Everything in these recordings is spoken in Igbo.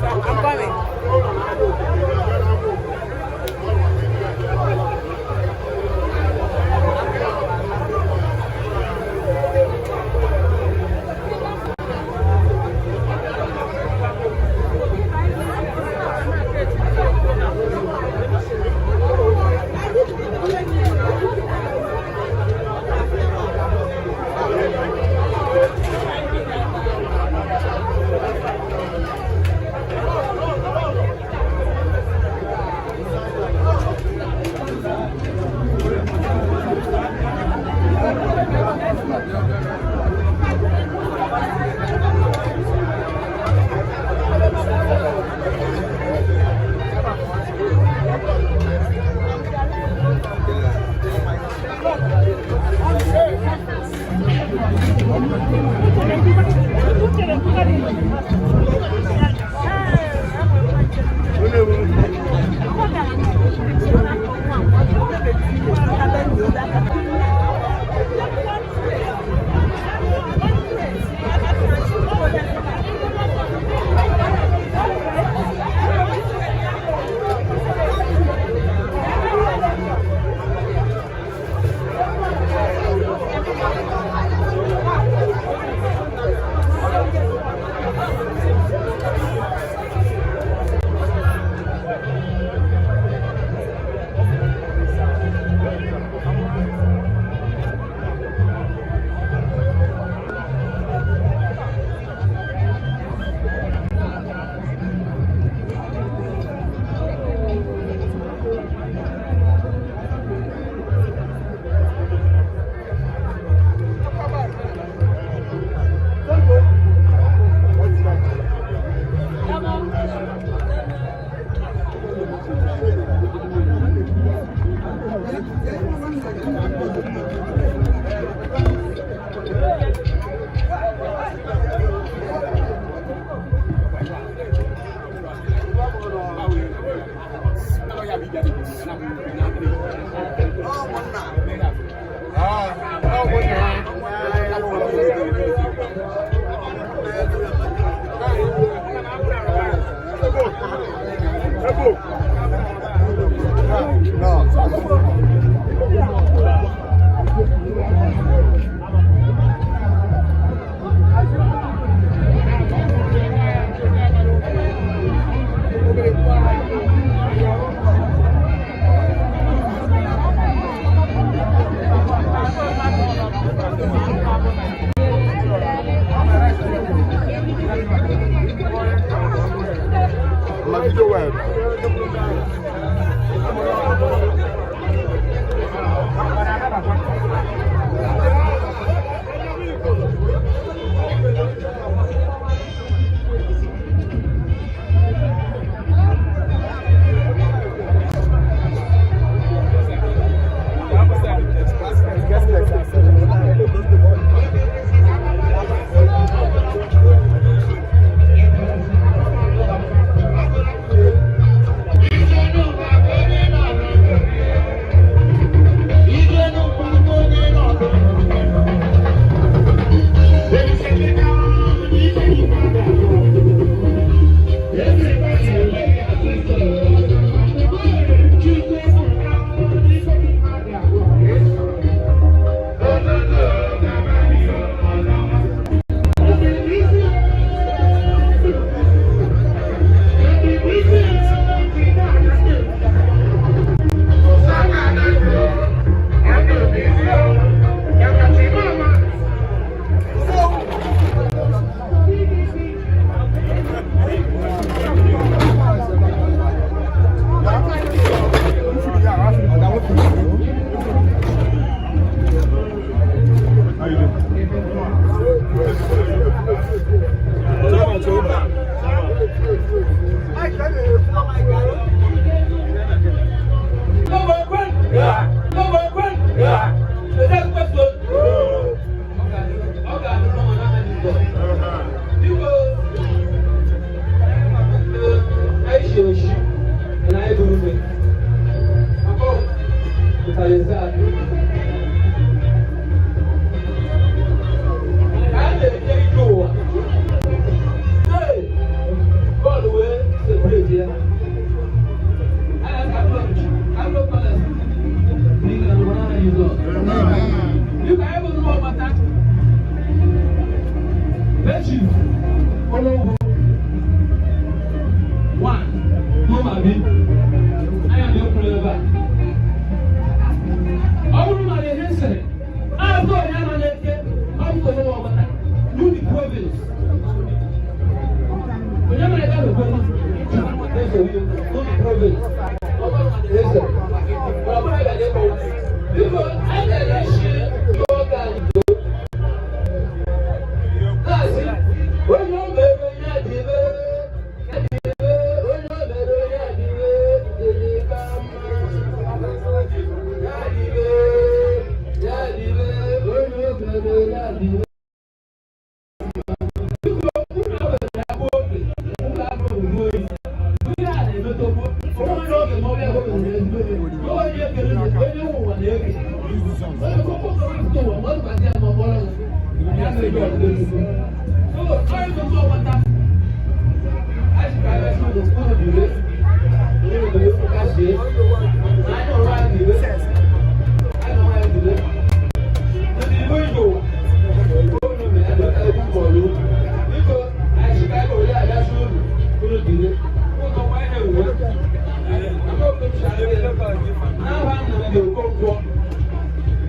I'm coming. My video web.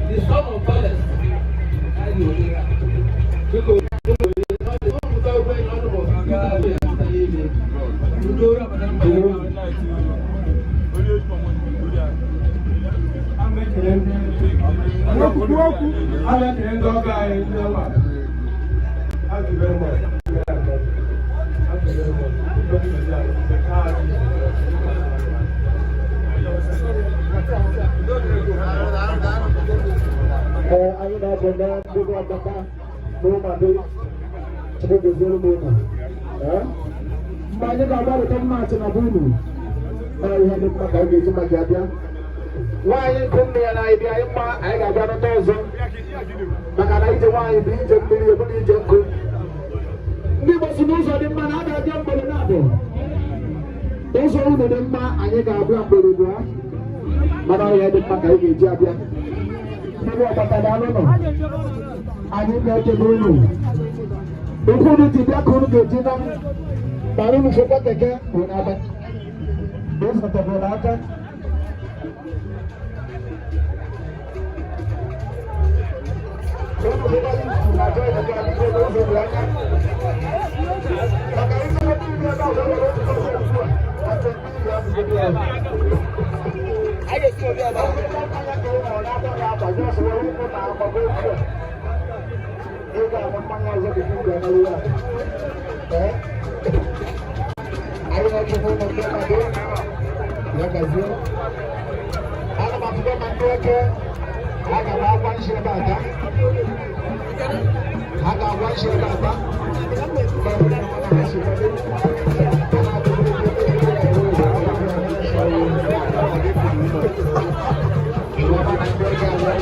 The son of Palace. A na-ekele ndị ọgọ anyị, ndị ọma. Thank you very much. Thank you very much. Ee, anyị na-ekele ndị bụ ọgbata n'ụmụadị. Chukwu goziere m unu. Ee, mgbe anyị ga-agbarịta mmaachị na be unu, ọ ihe dị mma ka anyị ga-eji maka ya bịa. Nwaanyị nkụ nne ya na anyị bịa anyị mma, anyị ga-abịa nọta ọzọ, maka na ije nwaanyị bụ ije mmiri, ebụrụ ije nkụ. Ndị Igbo si n'ụzọ dị mma na a ga-abịa mgbere na-abụ. Ụzọ unu dị mma, anyị ga-abịa mgbere bụ ha, mana ọ ihe dị mma ka anyị ga-eji abịa. Ndị ọgbata, daalụ nọ. Anyị na-ekele unu. Okwu unu ji bịa ka unu ga-eji na mara unu fekwa keke unu aba ụzọ tọbụrụ aka. Unu fekwa na ajọ keke adịghị n'ụzọ dị anya maka ife ebe ibi ebe a wee were otu ụzọ ugbu a afọ mmiri ya bụ ya. A ga-esi obi ebe a. Anyị na-ekene ụlọ ndị mmadụ ya gazie. Ana m atụkọ ma ndị eke ha ga agwa nshi ebe ata, ha ga-agwa nshi ebe ata. Mgbe ọbụla na ha si kwado, ha na-atụrụ ebe ebe ha ga-enwe ndị eke abịa.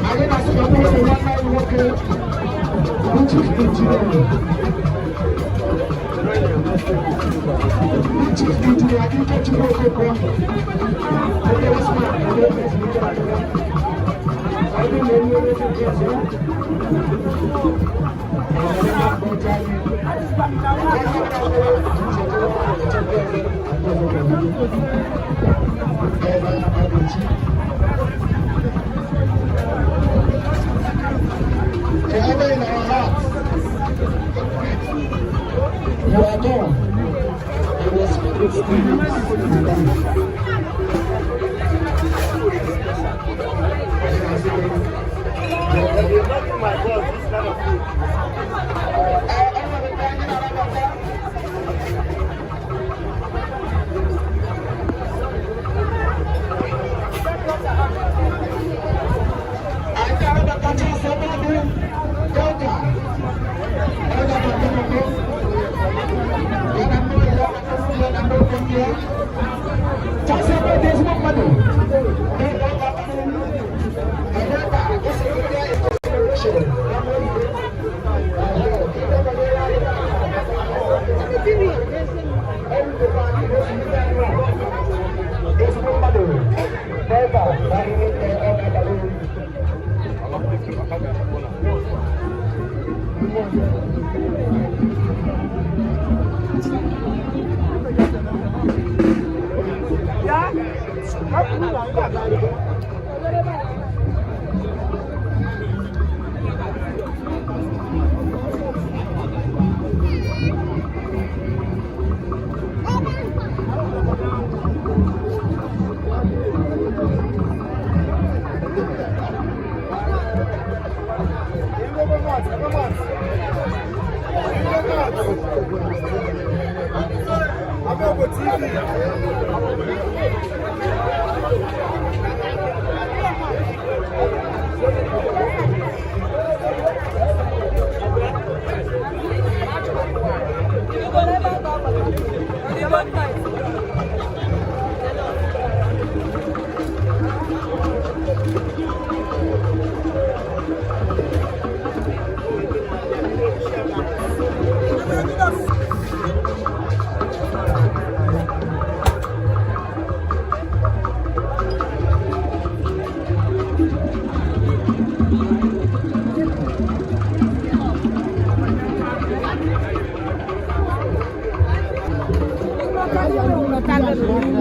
Anyị na-asị ka bụrụ nwanne anyị nwoke bụ chief engineer, Chief Engineer Ikechukwu Okonkwo, obere smart, obere ezumike na-abịa. Ọ bụrụ na onye onye nke ọzọ, ọ ga-eme Forever in our hearts. You are gone. And your spirit still lives in us. My boss, this kind of food. Anyị anabatacha Asọmpi Delta. Elda Matemoko. Ya na ndị ya na ya na ndị okwu ya. Chasị ebe dị ezigbo mmadụ. Delta, this is India in consideration. Ezigbo mmadụ. Delta, na ihe ọ ga-abalị uru.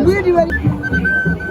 We do it.